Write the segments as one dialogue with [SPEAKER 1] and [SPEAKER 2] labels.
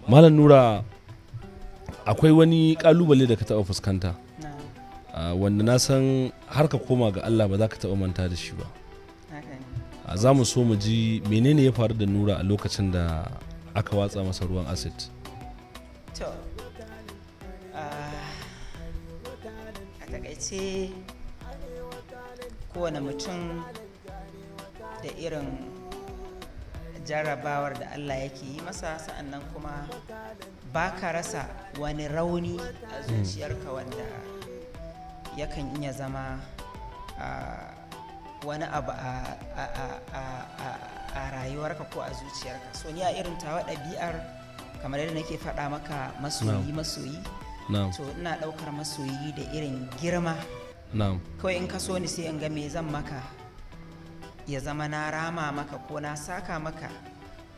[SPEAKER 1] Malam Nura, akwai wani kalubale da ka taɓa fuskanta wanda na san har ka koma ga Allah ba za ka taɓa manta da shi ba.
[SPEAKER 2] Haka ne.
[SPEAKER 1] Za mu so mu ji menene ya faru da Nura a lokacin da aka watsa masa ruwan acid.
[SPEAKER 2] To, a takaice, kowane mutum da irin jarabawar da Allah yake yi masa, sa'annan kuma ba ka rasa wani rauni a zuciyarka wanda yakan iya zama wani abu a rayuwarka ko a zuciyarka. So ni a irin tawa ɗabi'ar, kamar yadda nake faɗa maka, masoyi masoyi, to ina ɗaukar masoyi da irin girma. Kawai in ka so ni, sai in ga me zan maka ya zama na rama maka ko na saka maka,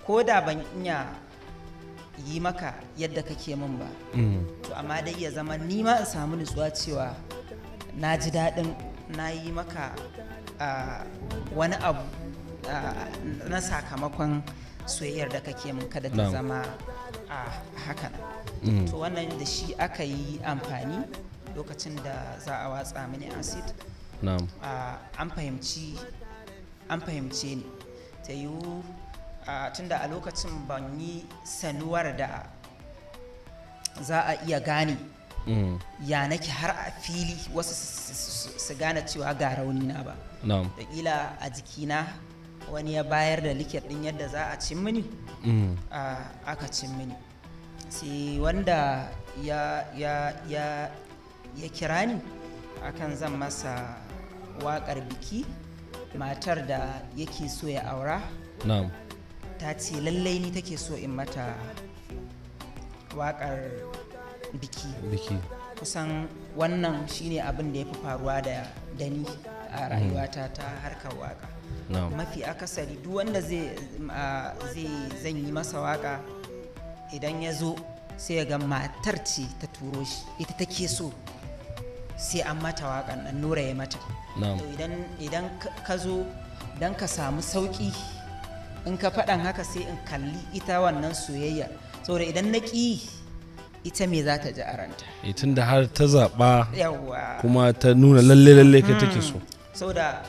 [SPEAKER 2] ko da ban iya yi maka yadda kake min ba, to amma dai ya zama ni ma in samu nutsuwa cewa na ji daɗin na yi maka wani abu na sakamakon soyayyar da kake min, kada ta zama a haka nan. To wannan da shi aka yi amfani lokacin da za a watsa mini acid. An fahimce ni, ta yiwu tunda a lokacin ban yi sanuwar da za a iya gane ya nake har a fili wasu su gane cewa ga rauni na ba. Da kila a jikina wani ya bayar da liket din yadda za a cin mini. Aka cin mini, sai wanda ya kira ni akan zan masa waƙar biki, matar da yake so ya aura, ta ce lallai ni take so in mata waƙar biki.
[SPEAKER 1] Biki.
[SPEAKER 2] Kusan wannan shine abin da ya fi faruwa da ni a rayuwata ta harkar waka. Mafi akasari duk wanda zai zan yi masa waka, idan ya zo sai ya ga matar ce ta turo shi, ita take so sai an mata waƙan nan, Nura ya mata. To idan ka zo don ka samu sauƙi, in ka faɗan haka, sai in kalli ita wannan soyayya, saboda idan na ƙi, ita me za ta ji a ranta?
[SPEAKER 1] Eh, tunda har ta zaɓa
[SPEAKER 2] Yawwa.
[SPEAKER 1] kuma ta nuna lalle lalle kai take so.
[SPEAKER 2] Saboda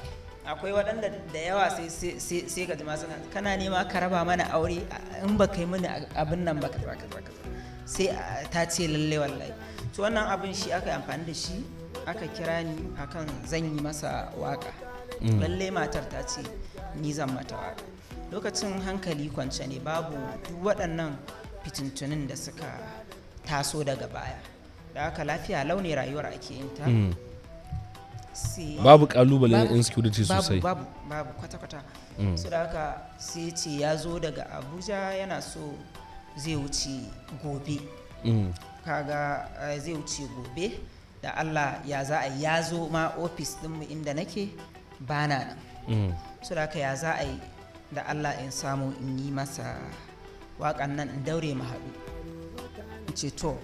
[SPEAKER 2] akwai waɗanda da yawa sai ka ji ma suna, "Kana nema ka raba mana aure, in ba kai mini abin nan ba, kaza kaza kaza." Sai ta ce lalle wallahi. To wannan abin shi aka yi amfani da shi, aka kira ni akan zan yi masa waka, lalle matar ta ce ni zan mata waka. Lokacin hankali kwance ne, babu duk waɗannan fitintunin da suka taso daga baya. Da haka lafiya launi rayuwar ake yin ta.
[SPEAKER 1] Babu kalubalen insecurity
[SPEAKER 2] babu,
[SPEAKER 1] sosai.
[SPEAKER 2] Babu, babu kwata-kwata. So da haka sai ce ya zo daga Abuja, yana so zai wuce gobe. Kaga zai wuce gobe, da Allah ya za a yi, ya zo ma ofis dinmu inda nake, bana nan. So da haka ya za a yi da Allah in samu in yi masa waƙan nan, in daure mu haɗu. In ce to,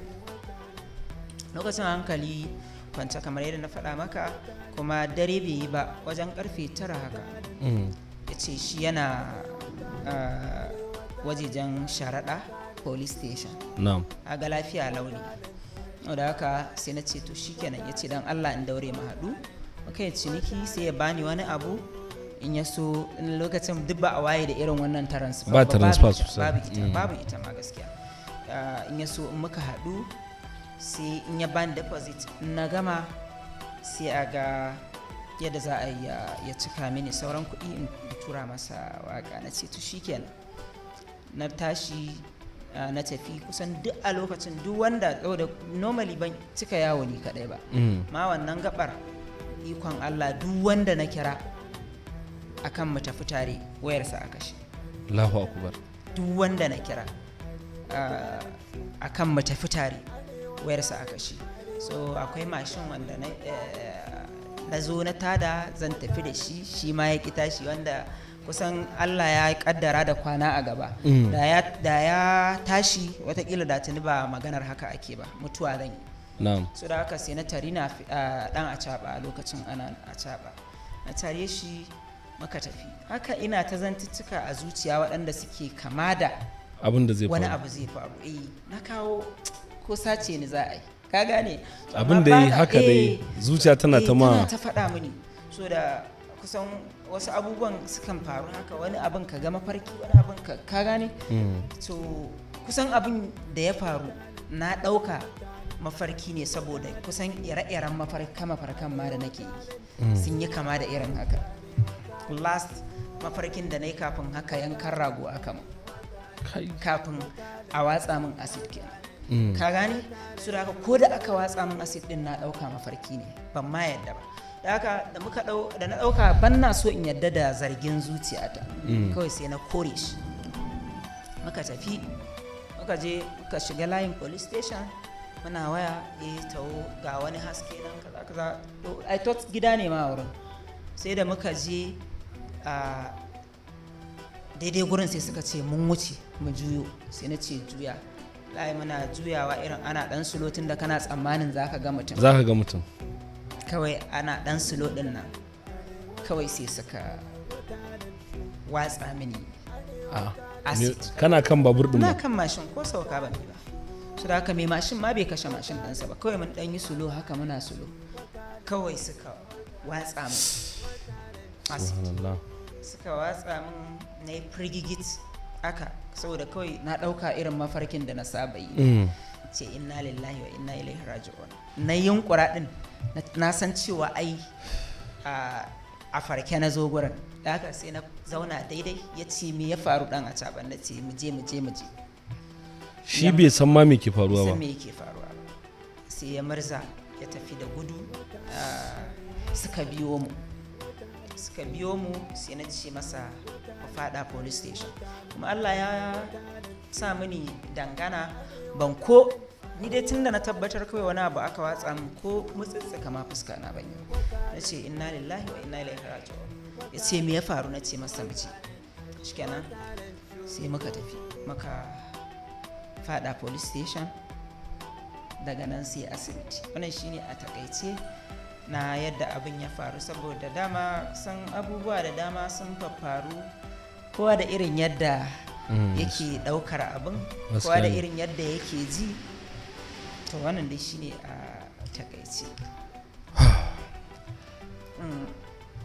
[SPEAKER 2] lokacin hankali kwance kamar yadda na faɗa maka, kuma dare bai yi ba, wajen karfe 9 haka. Ya ce shi yana wajejen Sharaɗa Police Station. A ga lafiya launi. Da haka sai na ce to shikenan. Ya ce dan Allah in daure mu haɗu, muka yi ciniki, sai ya bani wani abu in ya so. In lokacin duk ba a waye da irin wannan transfer
[SPEAKER 1] Ba
[SPEAKER 2] babu
[SPEAKER 1] transfer
[SPEAKER 2] ita,
[SPEAKER 1] sosai.
[SPEAKER 2] Babu ita, babu ita ma gaskiya. In ya so in muka haɗu, sai in ya bani deposit, in na gama sai a ga yadda za a yi ya cika mini sauran kuɗi in tura masa waka. Na ce to shikenan. Na tashi na tafi. Kusan duk a lokacin duk wanda, saboda normally ban cika yawo ni kadai ba, ma wannan gabar, ikon Allah, duk wanda na kira akan mu tafi tare, wayarsa a kashe.
[SPEAKER 1] Allahu akbar.
[SPEAKER 2] Duk wanda na kira akan mu tafi tare, wayarsa a kashe. So akwai mashin wanda na zo na tada zan tafi da shi, shi ma ya ki tashi, wanda kusan Allah ya kaddara da kwana a gaba. Da ya tashi, watakila da tuni ba maganar haka ake ba, mutuwa zan yi. So da haka sai na tari na dan acaba, a lokacin ana acaba, na tare shi muka tafi. Haka ina ta zantuttuka a zuciya waɗanda suke kama da
[SPEAKER 1] Abin da zai
[SPEAKER 2] wani
[SPEAKER 1] faru.
[SPEAKER 2] abu zai faru. Eh, na kawo ko sace ni za a yi, ka gane? To,
[SPEAKER 1] Abin
[SPEAKER 2] amma
[SPEAKER 1] da yi
[SPEAKER 2] bana-
[SPEAKER 1] haka dai zuciya tana ta ma
[SPEAKER 2] tana ta faɗa mini. So da kusan wasu abubuwan sukan faru haka, wani abin ka ga mafarki, wani abin ka gane? To, kusan abin da ya faru na ɗauka mafarki ne, saboda kusan ire-iren mafarka mafarkan ma da nake yi sun yi kama da irin haka. Last mafarkin da na yi kafin haka, yankan rago aka mun
[SPEAKER 1] Kai.
[SPEAKER 2] kafin a watsa min acid kenan, ka gane? Su da haka, ko da aka watsa min acid din, na dauka mafarki ne, ban ma yadda ba. Da haka da muka dau da na dauka, ban na so in yadda da zargin zuciyata, kawai sai na kore shi. Muka tafi, muka je muka shiga layin police station, muna waya, eh, tawo ga wani haske nan, kaza kaza. To, I thought gida ne ma wurin. Sai da muka je a daidai gurin, sai suka ce mun wuce, mu juyo. Sai na ce juya layi. Muna juyawa, irin ana dan slow tun da kana tsammanin zaka ga mutum.
[SPEAKER 1] Za ka ga mutum.
[SPEAKER 2] Kawai ana dan slow din nan, kawai sai suka watsa mini
[SPEAKER 1] A
[SPEAKER 2] acid.
[SPEAKER 1] Kana kan babur din
[SPEAKER 2] Na
[SPEAKER 1] ma?
[SPEAKER 2] kan mashin, ko sauka ban yi ba. Su da haka mai mashin ma bai kashe mashin ɗinsa ba. Kawai mun ɗan yi slow haka, muna slow, kawai suka watsa min acid.
[SPEAKER 1] Subhanallah.
[SPEAKER 2] Suka watsa min, na yi firgigit haka, saboda kawai na ɗauka irin mafarkin da na saba yi. Ce inna lillahi wa inna ilaihi raji'un. Na yunkura din, na san cewa ai a farke na zo gurin. Da haka sai na zauna daidai. Ya ce, "Me ya faru, dan a caban?" Na ce, "Mu je, mu je, mu je."
[SPEAKER 1] Shi bai san ma me ke faruwa
[SPEAKER 2] san
[SPEAKER 1] ba.
[SPEAKER 2] Me yake faruwa ba. Sai ya murza ya tafi da gudu. Suka biyo mu, suka biyo mu. Sai na ce masa mu fada police station. Kuma Allah ya sa mini dangana, ban ko ni dai tunda na tabbatar kawai wani abu aka watsa min, ko mutsitsika ma fuska na ban yi. Na ce, "Inna lillahi wa inna ilaihi raji'un." Ya ce, "Me ya faru?" Na ce masa mu je. Shikenan, sai muka tafi, muka fada police station. Daga nan sai asibiti. Wannan shine a takaice na yadda abin ya faru, saboda dama san abubuwa da dama sun faffaru, kowa da irin yadda yake daukar abin, kowa da
[SPEAKER 1] Gaskiya ne.
[SPEAKER 2] irin yadda yake ji. To, wannan dai shine a takaice.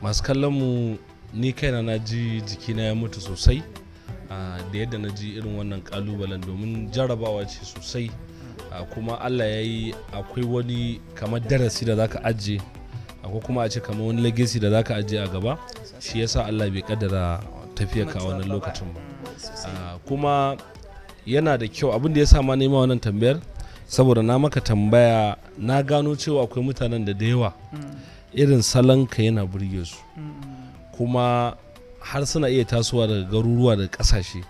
[SPEAKER 1] Masu kallon mu, ni kaina na ji jikina ya mutu sosai da yadda na ji irin wannan kalubalen, domin jarrabawa ce sosai. Kuma Allah ya yi akwai wani kamar darasi da zaka ajiye, akwai kuma a ce kamar wani legacy da zaka ajiye a gaba. Shi yasa Allah bai kaddara tafiyar ka a wannan lokacin ba. Kuma yana da kyau, abin da ya sa ma nema wannan tambayar, saboda na maka tambaya, na gano cewa akwai mutanen da yawa irin salonka yana burge su, kuma har suna iya tasowa daga garuruwa da kasashe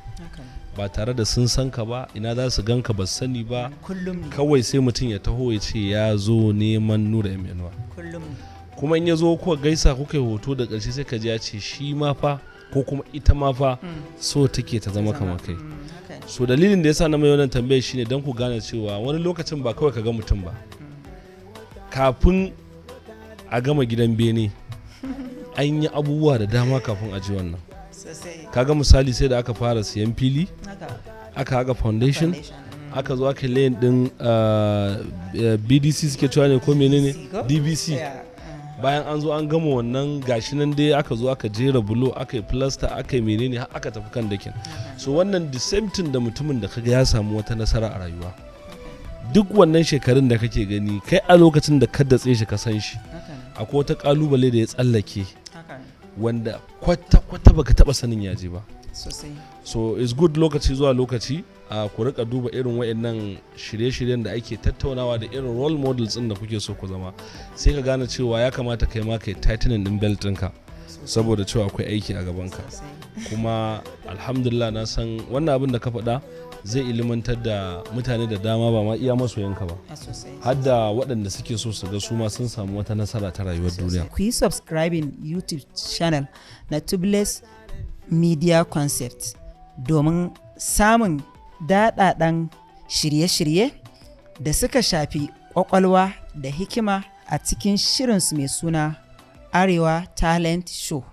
[SPEAKER 1] ba tare da sun san ka ba, ina za su gan ka ba su sani ba.
[SPEAKER 2] Kullum ne.
[SPEAKER 1] Kawai sai mutum ya taho ya ce ya zo neman Nura M Inuwa.
[SPEAKER 2] Kullum ne.
[SPEAKER 1] Kuma in ya zo kuka gaisa, kuka yi hoto, da ƙarshe sai ka ji ya ce shi ma fa, ko kuma ita ma fa, so take ta zama kamar kai.
[SPEAKER 2] Haka ne.
[SPEAKER 1] So dalilin da yasa na mai wannan tambayar shine don ku gane cewa wani lokacin ba kawai ka ga mutum ba. Kafin a gama gidan bene, an yi abubuwa da dama kafin a ji wannan. Kaga misali, sai da aka fara siyan fili, aka haka foundation,
[SPEAKER 2] Foundation.
[SPEAKER 1] aka zo aka laying din BDC suke cewa ne ko menene?
[SPEAKER 2] DBC ko?
[SPEAKER 1] DBC.
[SPEAKER 2] Yeah.
[SPEAKER 1] Bayan an zo an gama wannan, gashi nan dai aka zo aka jera bulo, aka yi plaster, aka yi menene, har aka tafi kan dakin. So wannan the same thing da mutumin da kaga ya samu wata nasara a rayuwa, duk wannan shekarun da kake gani, kai a lokacin da ka datse shi ka san shi,
[SPEAKER 2] haka ne
[SPEAKER 1] akwai wata kalubale da ya tsallake
[SPEAKER 2] haka ne
[SPEAKER 1] wanda kwata-kwata baka taba sanin ya je ba. So it's good lokaci zuwa lokaci a ku rika duba irin wayannan shirye-shiryen da ake tattaunawa da irin role models din da kuke so ku zama. Sai ka gane cewa ya kamata kai ma kai tightening din belt ɗinka, saboda cewa akwai aiki a gabanka. Kuma alhamdulillah, na san wannan abin da ka faɗa zai ilimantar da mutane da dama, ba ma iya masoyanka ba,
[SPEAKER 2] A sosai.
[SPEAKER 1] har da waɗanda suke so su ga su ma sun samu wata nasara ta rayuwar duniya.
[SPEAKER 2] Ku yi subscribing YouTube channel na Tubeless Media Concept domin samun daɗaɗɗen shirye-shirye da suka shafi ƙwaƙwalwa da hikima a cikin shirinsu mai suna Arewa Talent Show.